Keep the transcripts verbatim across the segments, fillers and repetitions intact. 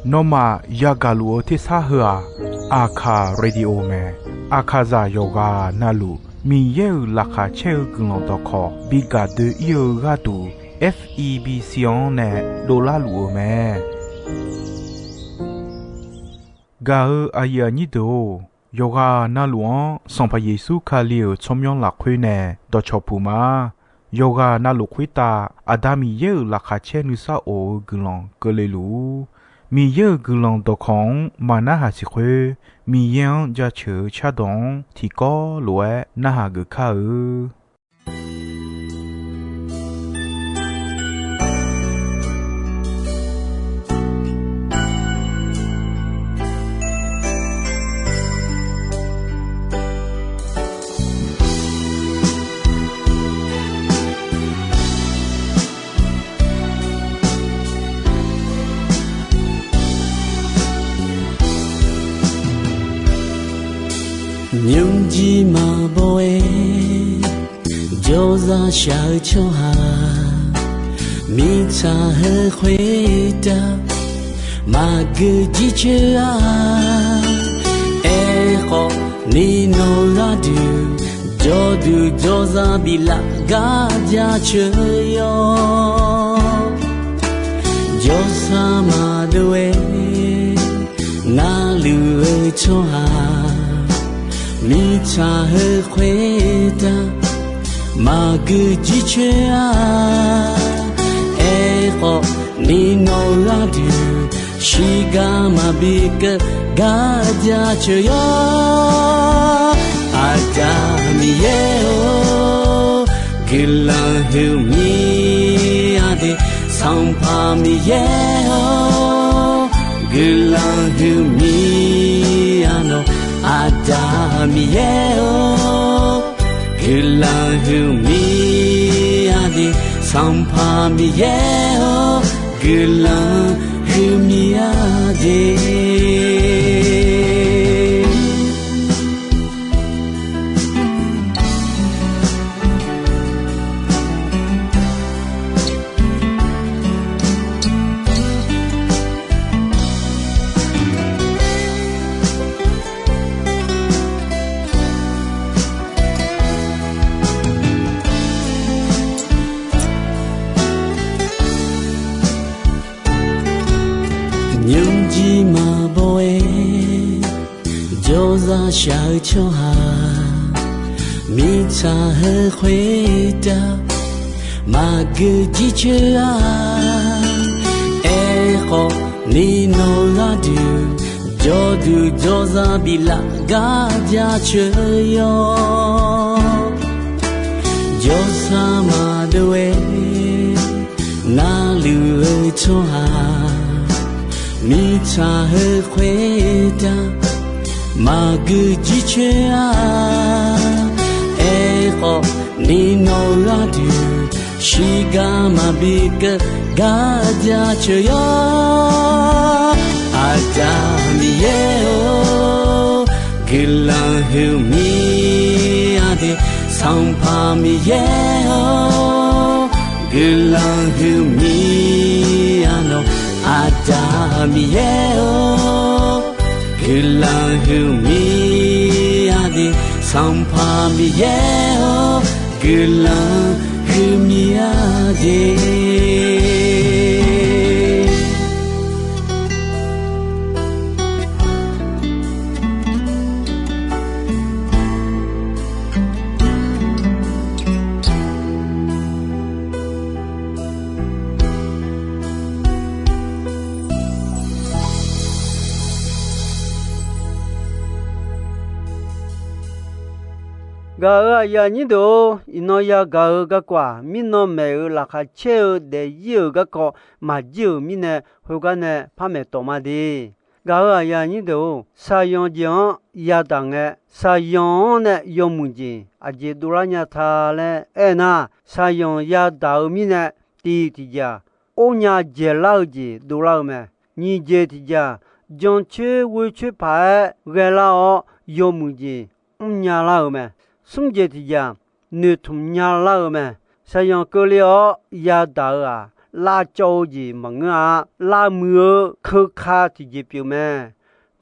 Nawmaf yagaq luf-eu tersar heu-aq, Aqkaq Radio mae. Aqkaqzaq yawqghaq navluf Miqyaer-euq laqkhaq caer-eu guiqlanq dawqkawq bi gaq doe-ir-eu gharduq, F E B C-anr nae dovlar luf-eu mae. Gaq-eu aqyuif aqnyir deuq-or, yawqghaq navluf-anr Sanqpaq Yeqsur Kali-euq tsawrmyanr lafkhoer nae dawqcawq puq ma. Yawqghaq navluf khoertav Aqda Miqyaer-euq laqkhaq caer nuisar of-eu guiqlanq keuvle luf-ur. Miqyaer-euq guiqlanq dawqkawq-anr maqnarhaq siq khoer, Miqyaer-anr jaceuq-eu cardawq-anr tiqkawv lof-aer narhaq geuf kar-eu. Nymrjir maqbaw-aer jawrzaq shaq-eu tsawrhaq, mirtsaq heu khoertav maqgeu jircoer-a. Aerkhawf, ni nawq gharduq jawrduq jawrzaq biflaf gar jaceuq yawr. Jawrsar maqdov-aer narluf-eu tsawrhaq, mirtsaq heu khoertav maqgeu jircoer-a. Aerkhawf, ni nawq gharduq shiqgar maqbi keuv gar jaceuq yawr. Aqda Miqyaer-or, guiqlanq huiqmir-a de. Sanqpaq Miqyaer-or, guiqlanq huiqmir-a nawq. Aqda Miqyaer-or, guiqlanq huiqmir-a de. Sanqpaq Miqyaer-or, guiqlanq huiqmir-a de. Nymrjir maqbaw-aer jawrzaq shaq-eu tsawrhaq, mirtsaq heu khoertav maqgeu jircoer-a. Aerkhawf, ni nawq gharduq jawrduq jawrzaq biflaf gar jaceuq yawr. Jawrsar maqdov-aer narluf-eu tsawrhaq, mirtsaq heu khoertav maqgeu jircoer-a. Aerkhawf, ni nawq gharduq shiqgar maqbi keuv gar jaceuq yawr. Aqda Miqyaer-or, guiqlanq huiqmir-a de. Sanqpaq Miqyaer-or, guiqlanq huiqmir-a nawq. Aqda Miqyaer-or, guiqlanq huiqmir-a de. Sanqpaq Miqyaer-or, guiqlanq huiqmir-a de. Gaq-euq aqyuif aqnyir deuq-or, iqnan yagaq-eu garkawv-aq, mirnan maeq-euq laqkhaq caer-eu daefzir-euq garkawv maqjir-euq mirnae, khoergar nae par maeqtawf ma de. Gaq-euq aqyuif aqnyir deuq-or, shaqyanq jeq-anr yadaq ngae, shaqyanq-anr nae yawmuiq jeq aqjeq dovlar nya ta laer aernar, shaqyanq yadaq-eu mirnae, tiq tiqjeq-aq, or nya dzaeqlar-eu jeq dovlar-eu mae. Nyiq jeq tiqjeq-aq, jancoer ghoecoer paq-aer ghaelar-awr yawmuiq jeq mrnya lar-eu mae. Smr jeq tiqjeq-aq, noeqtmq nya lar-eu mae. Shaqyanq keuvle-awr yadaq-eu-aq, lavcawv-eu jeq maqngeur-a. Lavmuiq-eu keuka tiqjeq pyeuf mae.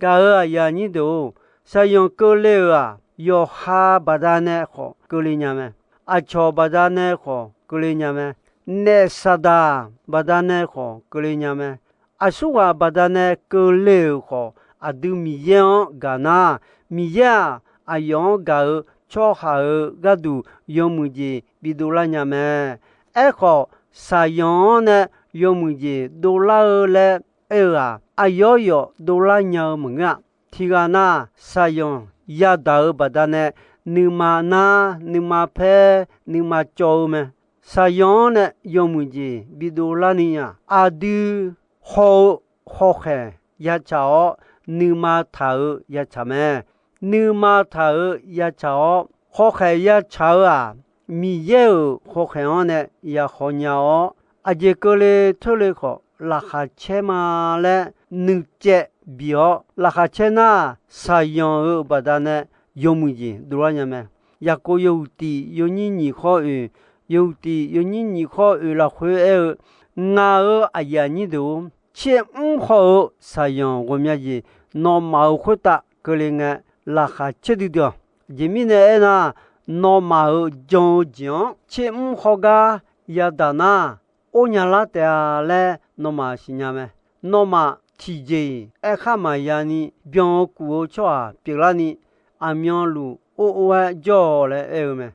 Gaq-euq aqyuif aqnyir deuq-or, shaqyanq keuvle-euq-aq, yawqha baqdanae khawf keuvle nya mae. Aqcawq baqdanae khawf keuvle nya mae. Naef saqdaq baqdanae khawf keuvle nya mae. Aqsurghaq baqdanae keuvle-euq khawf, aqdui Miqyaer-anr gaq nar, Miqyaer-aq, aqyawf-anr gaq-euq tsawrhaq-euq gharduq yawmuiq jeq bidov lar nya mae. Aerkhawf, shaqyanq-anr nae yawmuiq jeq dovlar-eu laer aer-eu-aq, aqyawf yawf dovlar nya-eu maqngeur-a. Tiqghaq nar, shaqyanq yadaq-euq baqdanae, nuima nar, nuima paer, nuima cawv-eu mae. Shaqyanq-anr nae yawmuiq jeq bidov larni-aq, aqdui haw-eu hawkhaeq yatsaq-awr, nuima taq-euq yatsaq mae. Nuima taq-euq yatsaq-awr, hawkhaeq yatsaq-eu-aq, Miqyaer-euq hawkhaeq-anr nae yahaw nya-awr, aqjeq keuvle teurle khawf laqkhaq caer ma laer nuicaev bif-awr, laqkhaq caer nar, shaqyanq-euq baqdanae yawmuiq jeq dovlar nya mae. Yaqkov yawhuiq tiq yawnyir nyiq khawr oeq, yawhuiq tiq yawnyir nyiq khawr oeq lafkhoer aer-eu, Ngaq-euq aqyuif aqnyir deuq-or, tser mr haw-eu shaqyanq ghawqmya jeq nawmaf-euq khoertav keuvle ngae, laqkhaq caer duidui-awq. Aqjeq mirnae aernar, nawmaf-euq jan-eu jeq-anr tser mr haw gar yadaq nar, or nya lar taef-a laer nawmaf siqnya mae. Nawmaf tiqjeq-iq aerkhar maqya ni byan-eu kuf-eu tsawrhaq pyeuflarni, aqmyanluf or or-aer jawr-awq laer aer-eu mae.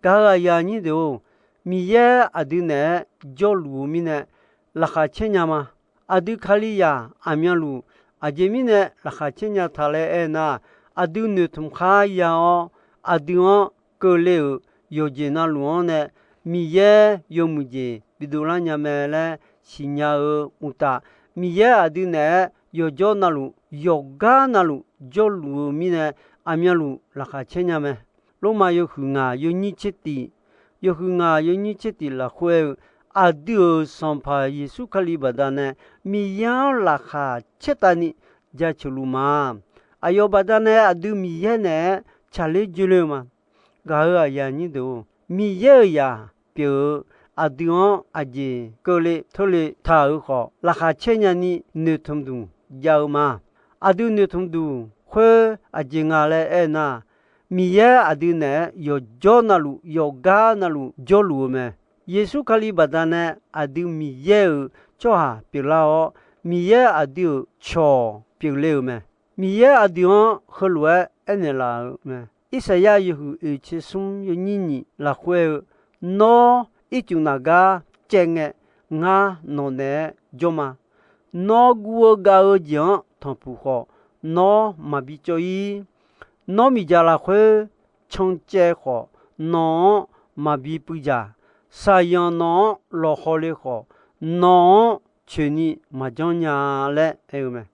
Gaq-euq aqyuif aqnyir deuq-or, Miqyaer aqdui naeq-aer jawrluf-eu mirnae laqkhaq caer nya ma. Aqdui Kalizaq aqmyanluf aqjeq mirnae laqkhaq caer nya taq laer aernar, aqdui noeqtmq khar ya-awr, aqdui-anr keuvle-euq yawqjeq navluf-anr nae Miqyaer yawmuiq jeq bidov lar nya mae laer siqnya-eu uqtaf, Miqyaer aqdui naeq-aer yawqjawr navluf yawqgar navluf jawrluf-eu mirnae aqmyanluf laqkhaq caer nya mae. Lormav yawhuiq ngaq yawnyir tser tiq, yawhuiq ngaq yawnyir tser tiq lafkhoer aer-eu, aqdui-euq Sanqpaq Yeqsur Kali baqdanae Miqyaer-anr laqkhaq caertavni jaceuq luf ma. Aqyawf baqdanae aqdui Miqyaer naeq-aer tsaqler joe le-eu ma. Gaq-euq aqyuif aqnyir deuq-or, Miqyaer-euq zaq pyeuf-eu aqdui-anr aqjeq keuvle teurle taq-euq khawf, laqkhaq caer nyani noeqtmq duq jav-eu ma. Aqdui noeqtmq duq khoer aqjeq nga laer aernar, Miqyaer aqdui naeq-aer yawqjawr navluf yawqgar navluf jawrluf-eu mae. Yeqsur Kali baqdanae aqdui Miqyaer-euq tsawrhaq pyeuflar-awr, Miqyaer aqdui-euq cawq pyeufle-euq mae. Miqyaer aqdui-anr heulof-aer aernaeq laf-euq mae. Irsaqyar yawhuiq oeq tser smr yawnyir nyiq lafkhoer aer-eu, Nawr ircuf naq gar caev ngae, ngar nawq naeq-aer jawr ma. Nawr guv-eu gav-eu jeq-anr tanqpuq khawf, nawr maqbi cawv-ir. Nawr miqdzaq lafkhoer cancaev khawf, nawq-anr maqbi puivdzaq. Saqyanq nawq-anr lawqhaw le khawf, nawq-anr coeqni maqjanr nya laer aer-eu mae.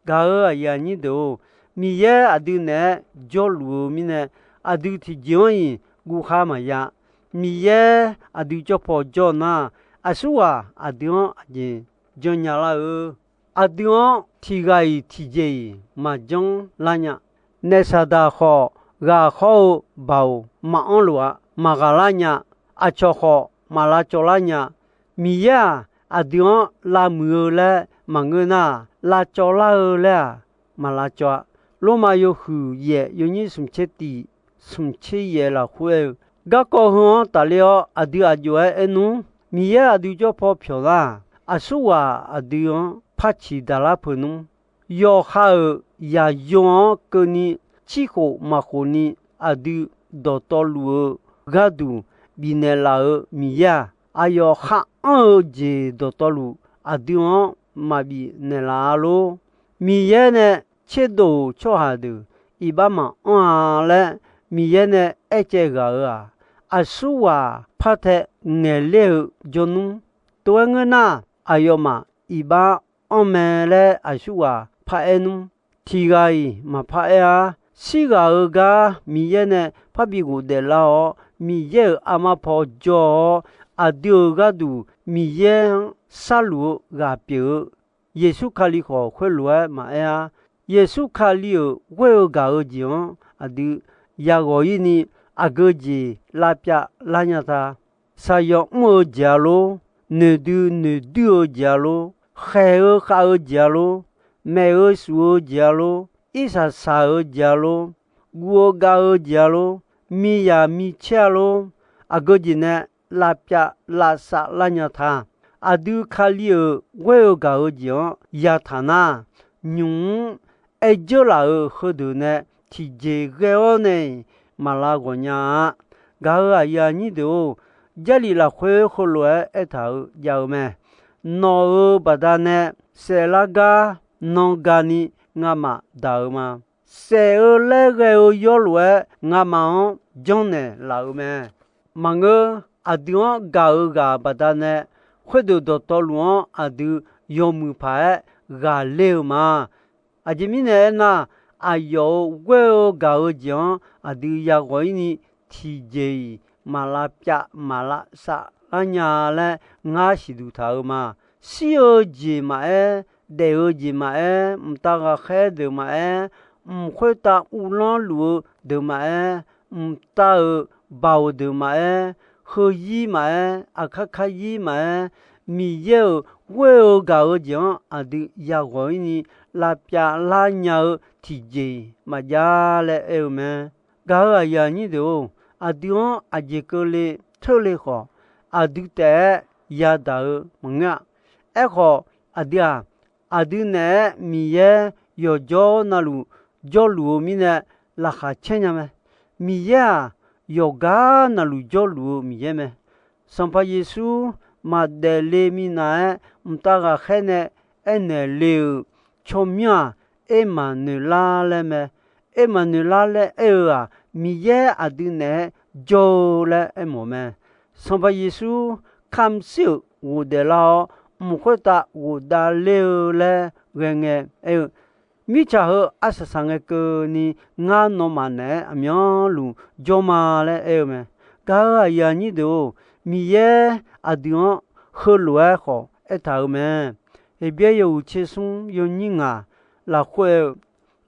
Gaq-euq aqyuif aqnyir deuq-or, Miqyaer aqdui naeq-aer jawrluf-eu mirnae, aqdui tiqjeq-anr-iq guvkhar maqya. Miqyaer aqdui jawr paw jawr nar, aqsurghaq aqdui-anr aqjeq janrnya lar-eu. Aqdui-anr tiq ghaq-iq tiqjeq-iq maqjanr lar nya. Naef saqdaq khawf, ghaq hawr-eu baoq maqanr lof-a. Maqghaq lar nya. Aqcawq khawf maq lavcawv lar nya. Miqyaer-aq, aqdui-anr lavmuiq-eu laer maqngeur nar, lavcawv lar-eu laer-aq, maq lavcawv-a. Lormav yawhuiq yaef yawnyir smq tser tiq, smq tser yaef lafkhoer aer-eu, Garkawv heu-anr tafler-awr aqdui aq jov-aer aer nmr. Miqyaer aqdui jawr paw pyawq nar, aqsurghaq aqdui-anr par ciq daqlar peuq nmr. Yawqha-euq yaqyo-anr keuvni, cirkhof maqkhof ni aqdui dawqtawvluf-eu gharduq bifnaeq laf-euq Miqyaer-aq, aqyawf khar anr-eu jeq dawqtawvluf aqdui-anr maqbif naeqlaf-a lor. Miqyaer nae tserdov-euq tsawrhaq deuq iqbax maqanr-a laer Miqyaer nae aercaev ghaq-euq-aq, aqsurghaq par tae ngaeqler-eu jawrnmr. Tov-aer ngeur nar, aqyawfmaf iqbax anr mae laer aqsurghaq paraer nmr. Tiq ghaq-iq maqpar aer-ar. Shirghaq-eu gar Miqyaer nae parbi ghofdaef lar-awr, Miqyaer-euq armar paw jawr-awr, aqdui-euq gharduq Miqyaer-anr sharluf-eu ghaq pyeuf-eu, Yeqsur Kali khawf khoerlof-aer maqaer-ar. Yeqsur Kali-euq ghoer-eu gaq-eu jeq-anr aqdui yaghawq-ir ni, aqgeu jeq lavpyav lar nya ta. Shaqyawq mr-eu jeq-a lor. noeqdui noeqduir-eu jeq-a lor, khaeq-eu khav-eu jeq-a lor, maef-eu shuf-eu jeq-a lor, irsaq saq-eu jeq-a lor, guv-eu gav-eu jeq-a lor, miqyaq micaer-a lor, aqgeu jeq nae lavpyav lavsav lar nya ta. Aqdui Kali-euq ghoer-eu gaq-eu jeq-anr yataq nar, nymq-mr aer dzeur laf-euq heudeuq nae tiqjeq ghae-awr nae-iq maqlav ghawq nya-a. Gaq-euq aqyuif aqnyir deuq-or, Jarlif lafkhoer heulof-aer aertaq-euq jav-eu mae. Nawq-euq baqdanae saeflar gar nan gani ngamaf daq-eu ma. Saef-eu laer ghae-eu yawr lof-aer ngamaf-anr janrnaeq laf-euq mae. Maqngeur, aqdui-anr gaq-euq ghaq baqdanae, khoerdeuq dawqtawvluf-anr aqdui yawmuiq paq-aer ghaqler-eu ma. Aqjeq mirnae aernar, aqyawf-euq ghoer-eu gaq-eu jeq-anr aqdui yaghawq-ir ni tiqjeq-iq maqlav pyav maqlav saflar nya laer ngar siqduq taq-eu ma. Shir-eu jeq maqaer, daef-eu jeq maqaer, mqtav ghaqkhaer deuq maqaer, mq khoertav uvlanr luf-eu deuq maqaer, mqtav-euq baoq deuq maqaer, heuzir maqaer, aqkar karzir maqaer, Miqyaer-euq ghoer-eu gaq-eu jeq-anr aqdui yaghawq-ir ni lavpyav lar nya-eu tiqjeq-iq maqjav laer aer-eu mae. Gaq-euq aqyuif aqnyir deuq-or, aqdui-anr aqjeq keuvle teurle khawf, aqdui taef-aer yadaq-eu maqngeur-a. Aerkhawf, aqdui-aq, aqdui naeq-aer Miqyaer yawqjawr navluf jawrluf-eu mirnae laqkhaq caer nya mae. Miqyaer-aq, yawqgar navluf jawrluf-eu Miqyaer mae. Sanqpaq Yeqsur maqdaef le minav-aer mqtav ghaqkhaer nae aernaeq le-euq tsawrmyanr-aq, Ermaqnoeqlar laer mae. Ermaqnoeqlar laer aer-eu-aq, Miqyaer aqdui naeq-aer jawr-eu laer aermawf mae. Sanqpaq Yeqsur kamqshir-euq ghofdaef lar-awr, mq khoertav ghofdav ler-eu laer ghae ngae aer-eu, mirtsaq heu arsaq saq ngae keuvni ngar nawmaf naeq-aer aqmyanluf jawr ma laer aer-eu mae. Gaq-euq aqyuif aqnyir deuq-or, Miqyaer aqdui-anr heulof-aer khawf aertaq-euq mae. Heqbyaer yawhuiq tser smr yawnyir ngaq lafkhoer-eu,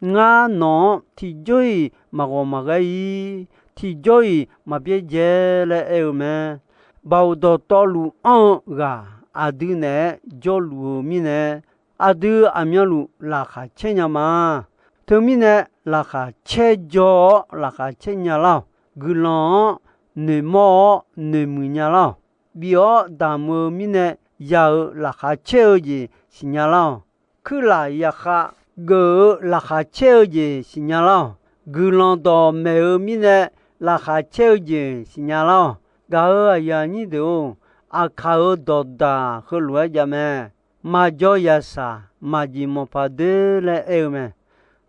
Ngar nawq-anr tiqjawr-iq maqghawq maqghaer-ir, tiqjawr-iq maqbyaerdzae laer aer-eu mae. Baoq dawqtawvluf anr-eu ghaq aqdui naeq-aer jawrluf-eu mirnae, aqdui aqmyanluf laqkhaq caer nya ma. Teumirnae, laqkhaq caer jaw-awr laqkhaq caer nya lar-awq. Guiqlanq-anr noeqmawr-awr noeqmuiq nya lar-awq. Bif-awr damq-eu mirnae ya-euq laqkhaq caer-eu jeq siqnya lar-awq. Kuirlaf yaqkhav geuf-eu laqkhaq caer-eu jeq siqnya lar-awq. Guiqlanq dawqmaeq-eu mirnae laqkhaq caer-eu jeq siqnya lar-awq. Gaq-euq aqyuif aqnyir deuq-or, aqkaq-euq dawqdaq heulof-aer jav mae. Maqjaw yasaq maqjeq mawqpaq doer laer aer-eu mae.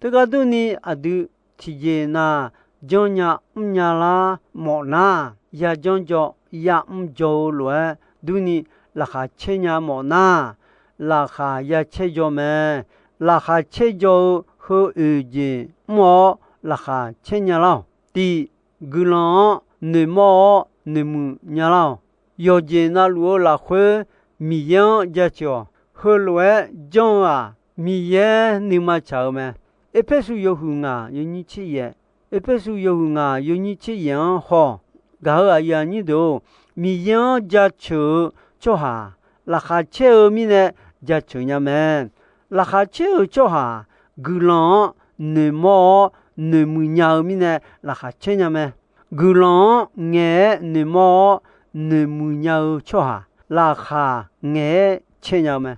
Teugar durni aqdui tiqjeq nav janrnya mrnya lar mawfnar, yajanr jaw yamr jaw-eu lof-aer durni laqkhaq caer nya mawfnar, laqkhaq ya caer jaw mae. Laqkhaq caer jaw-eu heu oeq jeq mr-awr laqkhaq caer nya lar-awq. Tiq, guiqlanq-anr noeqmawr-awr noeqmuiq nya lar-awq. Yawqjeq navluf-eu lafkhoer Miqyaer-anr jaceuq-awq. Heulof-aer janr-eu-aq, Miqyaer nuima tsaq-eu mae. Erpersu yawhuiq ngaq yawnyir tser yaef, Erpersu yawhuiq ngaq yawnyir tser yaef-anr haw. Gaq-euq aqyuif aqnyir deuq-or, Miqyaer-anr jaceuq-eu tsawrhaq laqkhaq caer-eu mirnae jaceuq nya mae. Laqkhaq caer-eu tsawrhaq guiqlanq-anr noeqmawr-awr noeqmuiq nya-eu mirnae laqkhaq caer nya mae. Guiqlanq-anr ngaeq-aer noeqmawr-awr noeqmuiq nya-eu tsawrhaq laqkhaq ngaeq-aer caer nya-eu mae.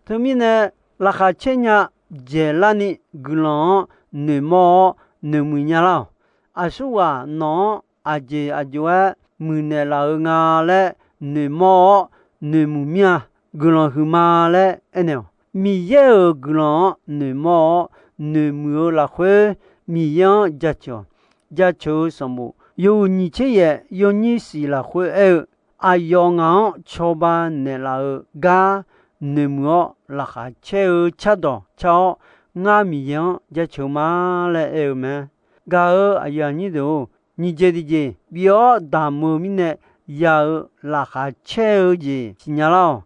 Teumirnae, laqkhaq caer nya dzaeqlarni guiqlanq-anr noeqmawr-awr noeqmuiq nya lar-awq. Aqsurghaq nawq-anr aqjeq aqjox-aer muiqnaeq laf-eu nga laer noeqmawr-awr noeqmuiq mir-a. Guiqlanq huiqma laer aernaeq-awq. Miqyaer-euq guiqlanq-anr noeqmawr-awr noeqmuiq-eu lafkhoer Miqyaer-anr jaceuq-awq. Jaceuq-eu sanqbof yawhuiq nyiq tser yaef yawnyir siq lafkhoer aer-eu, aqyawf ngaq-anr cawba naeqlaf-eu gar noeqmuiq-awr laqkhaq caer-eu cardawq car-awr, ngar Miqyaer-anr jaceuq ma laer aer-eu mae. Gaq-euq aqyuif aqnyir deuq-or, nyiq jeq tiqjeq bif-awr damq-eu mirnae ya-eu laqkhaq caer-eu jeq siqnya lar-awq.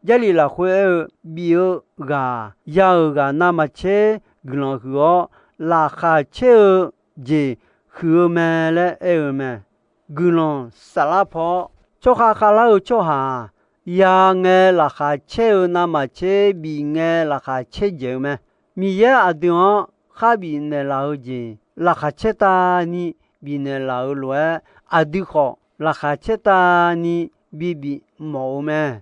Jarlif lafkhoer aer-eu, bif-eu ghaq ya-euq ghaq navmaqtser guiqlanq huiq-awr, laqkhaq caer-eu jeq huiq-eu mae laer aer-eu mae. Guiqlanq saflar paw-awr, tsawrkhav khavlar-eu tsawrhaq-aq, ya ngae laqkhaq caer-eu navmaqtser bif ngae laqkhaq caerdzaeq-eu mae. Miqyaer aqdui-anr khar bifnaeq laf-eu jeq laqkhaq caertavni bifnaeq laf-euq lof-aer, aqdui khawf laqkhaq caertavni bibif mawf-eu mae.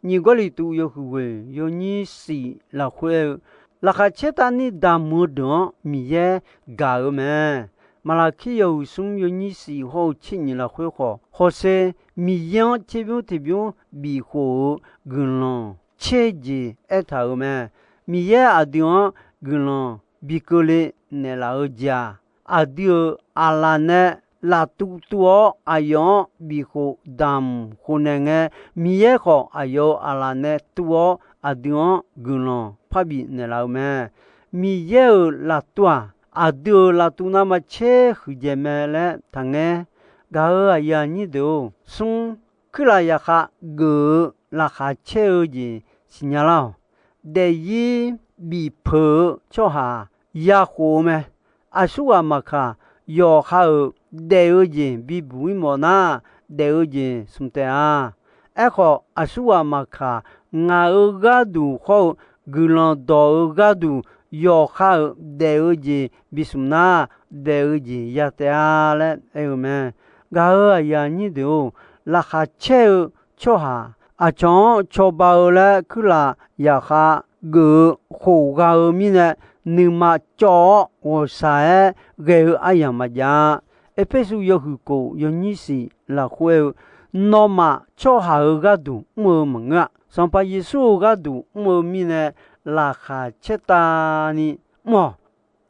Nyiq Gawrliqtu yawhuiq ghoeq yawnyir shif lafkhoer aer-eu, laqkhaq caertavni damq-eu deuq-anr Miqyaer gaq-eu mae. Maqlaqkir yawhuiq smr yawnyir shif hawr-eu tser nyiq lafkhoer khawf, hawsher Miqyaer-anr tserbymr tiqbymr bifkhof-eu guiqlanq caer jeq aertaq-euq mae. Miqyaer aqdui-anr guiqlanq bi keuvle naeqlaf-eu jeq-aq, aqdui-euq aqlaf nae laftuv tuv-awr aqyawf-anr bifkhof damq khof naeq ngae, Miqyaer khawf aqyawf-euq aqlaf nae tuv-awr aqdui-anr guiqlanq parbi naeqlaf-eu mae. Miqyaer-euq laftuv-aq, aqdui-euq laftuv navmaqtser huiqdzaeq mae laer taqngaer. Gaq-euq aqyuif aqnyir deuq-or, smr, kuirlaf yaqkhav geuf-eu laqkhaq caer-eu jeq siqnya lar-awq. Daefzir bifpeuq-eu tsawrhaq-aq, yakhof-eu mae. Aqsurghaq maqkaq, yawqha-euq daef-eu jeq bibuq-ir mawf nar, daef-eu jeq smq taef-a. Aerkhawf, aqsurghaq maqkaq, ngaq-euq gharduq hawr-eu guiqlanq dawq-eu gharduq yawqha-euq daef-eu jeq bismq nar, daef-eu jeq ya taef-a laer aer-eu mae. Gaq-euq aqyuif aqnyir deuq-or, laqkhaq caer-eu tsawrhaq aqcawq-anr cawba-eu laer kuirlaf yaqkhav geuf-eu khofgha-eu mirnae, nuima cawv-awr ghawqshaq-aer ghae-eu aryamq maqjav-a. Erpersu yawhuiq kof yawnyir shif lafkhoer aer-eu, nawmaf tsawrhaq-euq gharduq mr-eu maqngeur-a. Sanqpaq Yeqsur-euq gharduq mr-eu mirnae, laqkhaq caertavni mr-awq.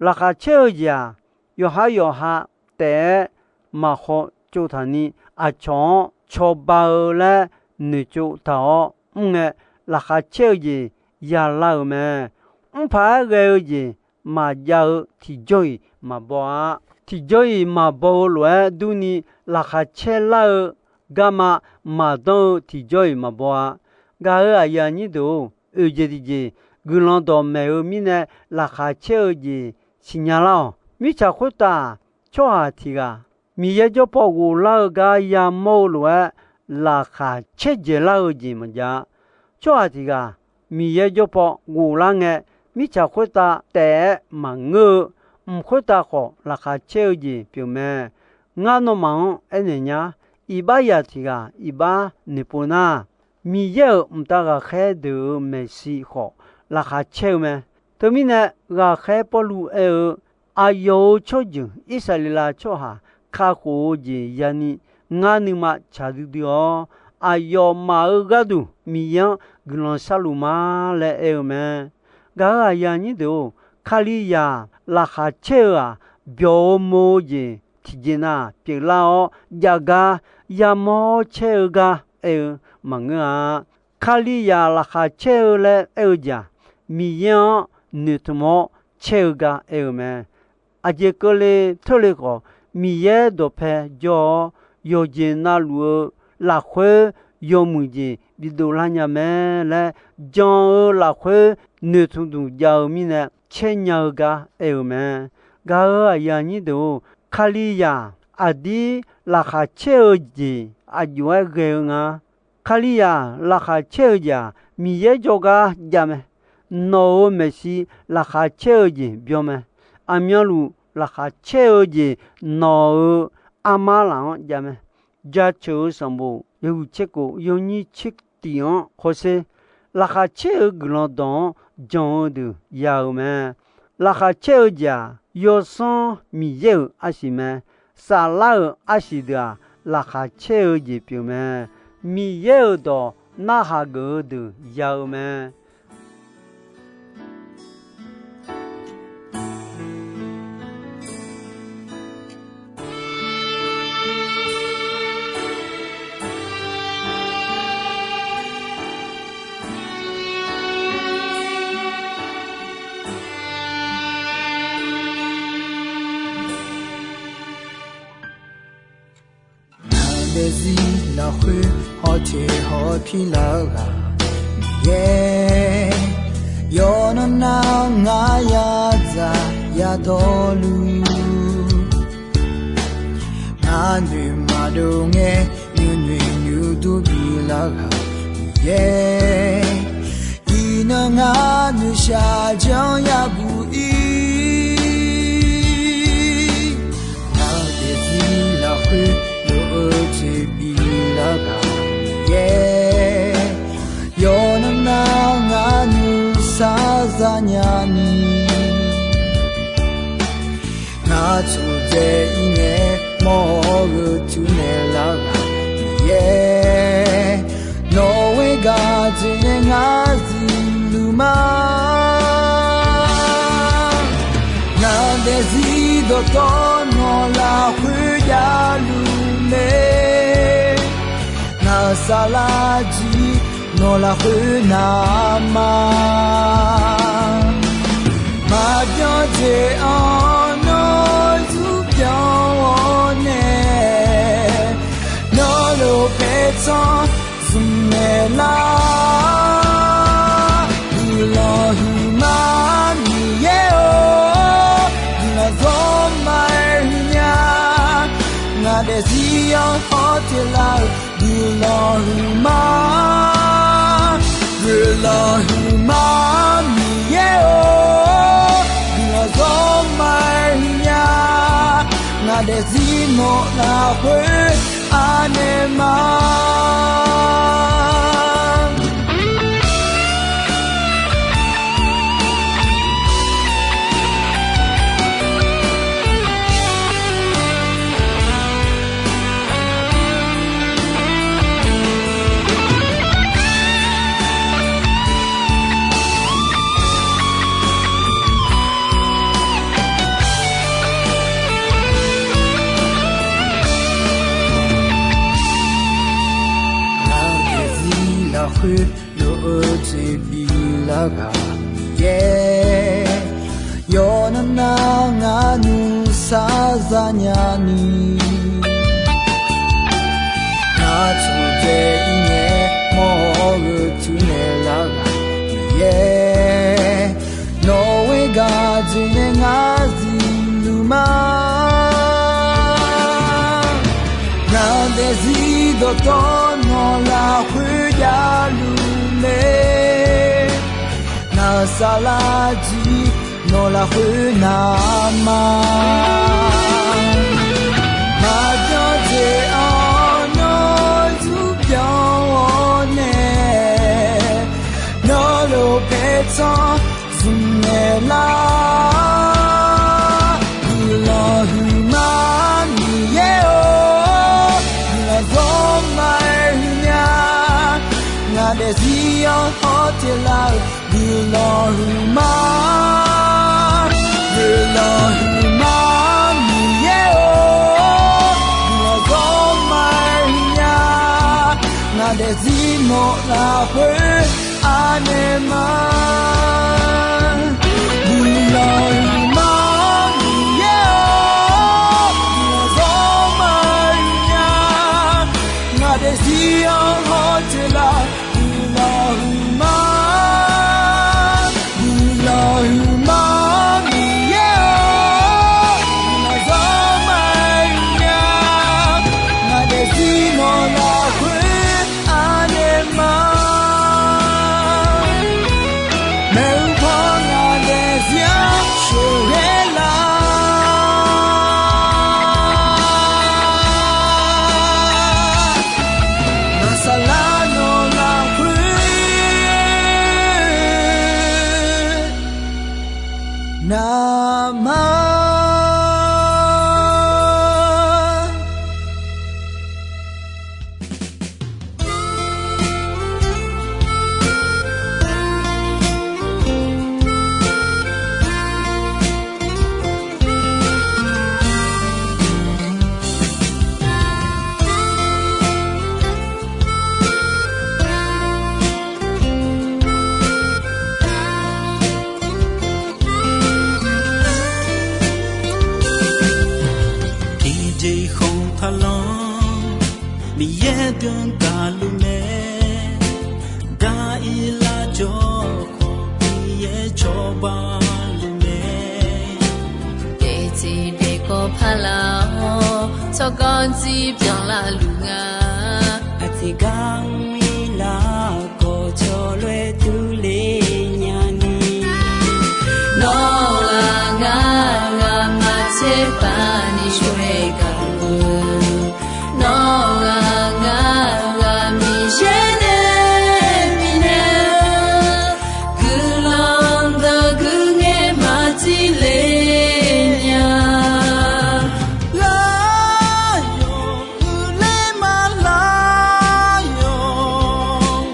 Laqkhaq caer-eu jeq-aq, yawqha yawqha taef-aer maqhaw tsovtaq ni, aqcawq-anr cawba-eu laer noeqtsov taq-awr mr ngae, laqkhaq caer-eu jeq yalar-euq mae. Mr paq-aer ghae-eu jeq maqjav-eu tiqjawr-iq maqbaw-a. Tiqjawr-iq maqbaw-eu lof-aer durni, laqkhaq caer lar-eu garma maqdanr-eu tiqjawr-iq maqbaw-a. Gaq-euq aqyuif aqnyir deuq-or, oeq jeq tiqjeq guiqlanq dawqmaeq-eu mirnae laqkhaq caer-eu jeq siqnya lar-awq. Mirtsaq khoertav tsawrhaq tiq ghaq Miqyaer jawrpaw ghoflar-eu gar yamawr-eu lof-aer laqkhaq caerdzaeq lar-eu jeq maqjav-a. Tsawrhaq tiq ghaq Miqyaer jawrpaw ghoflar ngae, mirtsaq khoertav taef-aer maqngeur-eu, mq khoertav khawf laqkhaq caer-eu jeq pyeuf mae. Ngar nawmaf-anr aernaeq nya, iqbax zaq tiq ghaq iqbax noeqpov nar, Miqyaer-euq mqtav ghaqkhaer deuq-euq maeqshi khawf laqkhaq caer-eu mae. Teumirnae, ghaqkhaer Pawrluv aer-eu, aqyawf-euq tsawrjeuq Irsaqleqlav tsawrhaq kakhof-eu jeq yani ngar nuima tsaq duidui-awr, aqyawfmaf-euq gharduq Miqyaer-anr guiqlanq sharluf ma laer aer-eu mae. Gaq-euq aqyuif aqnyir deuq-or, Kalizaq laqkhaq caer-eu-aq, byawq-eu mo-eu jeq tiqjeq nav pyeuflar-awr, jav gar yamawr caer-eu gar aer-eu maqngeur-a. Kalizaq laqkhaq caer-eu laer aer-eu jeq-aq, Miqyaer-anr noeqtmq-awr caer-eu gar aer-eu mae. Aqjeq keuvle teurle khawf, Miqyaer dawqpae jawr-awr, yawqjeq navluf-eu lafkhoer yawmuiq jeq bidov lar nya mae laer, jan-eu lafkhoer noeqtmq duq jav-eu mirnae caer nya-eu gar aer-eu mae. Gaq-euq aqyuif aqnyir deuq-or, Kalizaq aqdir laqkhaq caer-eu jeq aqjox-aer ghae-eu nga. Kalizaq laqkhaq caer-eu jeq-aq, Miqyaer jawrgar jav mae. Nawq-euq maeqshi laqkhaq caer-eu jeq byan mae. Aqmyanluf laqkhaq caer-eu jeq nawq-euq armar laf-anr jav mae. Jaceuq-eu sanqbof yawhuiq tser kof yawnyir tser tiq-anr hawsher, laqkhaq caer-eu guiqlanq dawq-anr jan-eu deuq ya-eu mae. Laqkhaq caer-eu jeq-aq, Yawsanr Miqyaer-euq arsiq mae. Saflar-euq arsiq deuq-aq, laqkhaq caer-eu jeq pyeuf mae. Miqyaer-euq dawq narhaq geuf-eu deuq ya-eu mae. Ngar daefzir lafkhoer hawteq hawpir lar-eu ghaq Miqyaer, yawqnan nar ngar yadzaq yadawrluf, ngar noeq maqdov ngae nuinoeq nuidur bilar ghaq Miqyaer, iqnan ngar noeqshaq janr yabuq ir. Ngaq-euq daefzir lafkhoer lof-eu jeq biflar ghaq Miqyaer, yawqnan nar ngar nuisar zanya ni. Ngar tsofdzae ir ngae mawr-eu teunaeq lar ghaq Miqyaer, nawq-euq gharduq nae ngar zuiqluf ma. Ngaq daefzir dawqtawvluf lafkhoer javluf mae. Ngaq-euq saflar jir nawq lafkhoer navma. Maqbyan jeq-anr nawr zurbyan-awr nae, nawr lof paertsanr zmqmaeq lar. Guiqlanq huiqma Miqyaer-or, guiqlanq zawr ma-aer huiqnya. Ngaq daefzir-anr hawteq lar-eu guiqlanq huiqma. Guiqlanq huiqma Miqyaer-or, guiqlanq zawr ma-aer huiqnya. Ngaq daefzir nawq lafkhoer anaeq ma. Ngaq daefzir lafkhoer lof-eu jeq biflar ghaq Miqyaer, yawqnan nar ngar nuisar zanya ni. Ngar tsofdzae ir ngae mawr-eu teunaeq lar ghaq Miqyaer, nawq-euq gharduq nae ngar zuiqluf ma. Ngaq daefzir dawqtawvluf lafkhoer javluf mae. Ngaq-euq saflar jir nawq lafkhoer navma. Maqbyan jeq-anr nawr zurbyan-awr nae, nawr lof paertsanr zmqmaeq lar. Guiqlanq huiqma Miqyaer-or, guiqlanq zawr ma-aer huiqnya. Ngaq daefzir-anr hawteq lar-eu guiqlanq huiqma. Guiqlanq huiqma Miqyaer-or, guiqlanq zawr ma-aer huiqnya. Ngaq daefzir nawq lafkhoer anaeq ma. Guiqlanq huiqma Miqyaer-or, guiqlanq zawr ma-aer huiqnya. Ngaq daefzir-anr hawteq lar-eu guiqlanq huiqma. Guiqlanq huiqma Miqyaer-or, guiqlanq zawr ma-aer huiqnya. Ngaq daefzir nawq lafkhoer anaeq ma. Maeqhu paw ngaq daefzir-anr sheuqghae lar. Ngaq saflar nawq lafkhoer navma. Tiqjeq khanq taqlanr Miqyaer dmq gaqluf mae. Daq-ir lar jawr khawf Miqyaer cawba luf mae. Daefzir daefkawv paq lar-awr tsawrganr dzir byanlar luf nga. Aqjeq gar mr-ir lar bani shoer gaq-eu, nawr ghaq ngar ghaq Miqyaer nae bifnaeq-eu, guiqlanq deuq guiqngaer maqtile nya. Lar yawq uiqler maqlar yawq,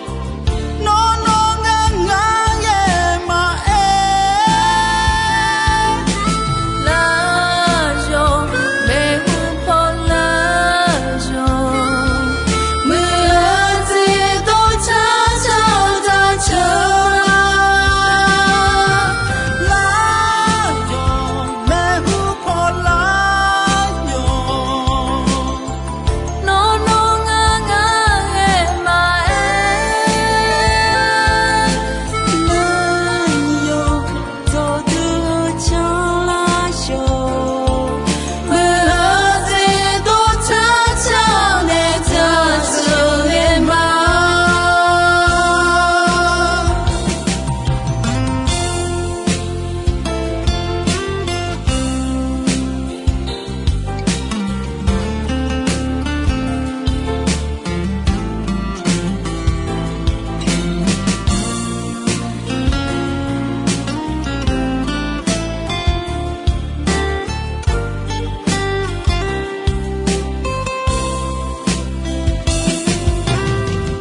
nawr nawr ngar ngar ghae maqaer. Lar yawq maeqhu paw lar yawq, muiq-eu jeq dawrcar car-eu dawrceuq-a. Lar yawq maeqhu paw lar yawq, nawr nawr ngar ngar ghae maqaer. Lar yawq dawqdui-eu canlar yawq, muiq-eu jeq dawrcar car-eu nae dawrceuq ghae ma.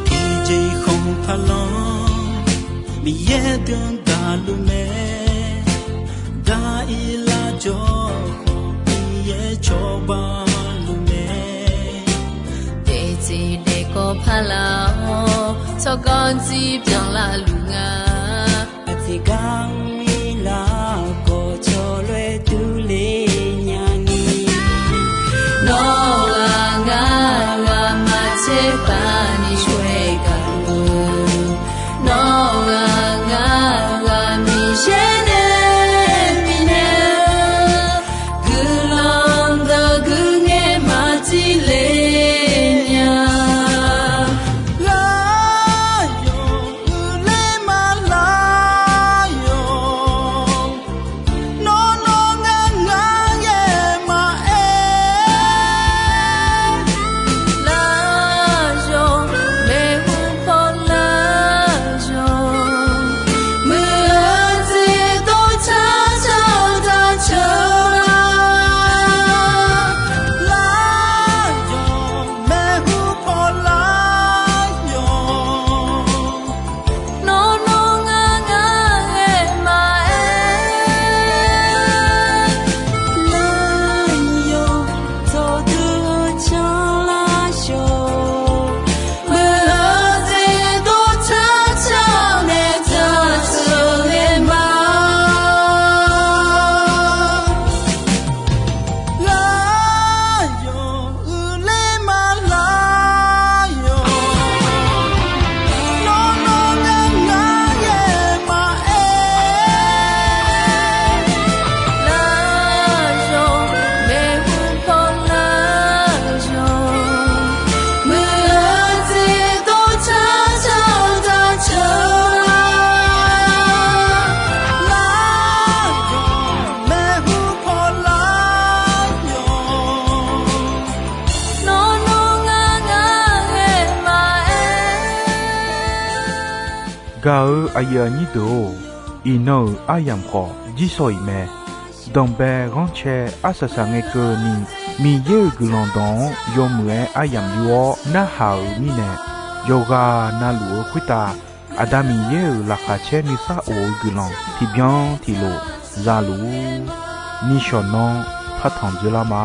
Tiqjeq khanq taqlanr Miqyaer deuq-anr daqluf mae. Daq-ir lar jawr khawf Miqyaer cawba luf mae. Daefzir daefkawv paq lar-awr tsawrganr jir byanlar luf nga. Aqjeq gar mr-ir lar khawf cawloer durler nya ni. Nawr ghaq ngar ghaq maqtser bani shoer gaq-eu, nawr ghaq ngar ghaq Miqyaer nae bifnaeq-eu, guiqlanq deuq guiqngaer maqtile nya. Lar yawq uiqler maqlar yawq, nawr nawr ngar ngar ghae maqaer. Lar yawq maeqhu paw lar yawq, muiq-eu jeq dawrcar car-eu dawrceuq-a. Lar yawq maeqhu paw lar yawq, nawr nawr ngar ngar ghae maqaer. Lar yawq dawqdui-eu canlar yawq, muiq-eu jeq dawrcar car-eu nae dawrceuq ghae ma. Lar yawq uiqler maqlar yawq, nawr nawr ngar ngar ghae maqaer. Lar yawq maeqhu paw lar yawq, muiq-eu jeq dawrcar car-eu dawrceuq-a. Lar yawq maeqhu paw lar yawq, nawr nawr ngar ngar ghae maqaer. Gaq-eu aqyuif aqnyir deuq-or, iqnan-euq aryamq khawf jirshaw-iq mae. Danqbae ghanrcae arsaq saq ngae keuvni, Miqyaer-euq guiqlanq dawq-anr yawmuiq-aer aryamq yur-awr narhaq-euq mirnae, yawqghaq na luf-eu khoertav Aqda Miqyaer-euq laqkhaq caer nuisar of-eu guiqlanq tiqbyan tiqlof za luf-ur. Nishawq nanr partanq dzoerlar ma.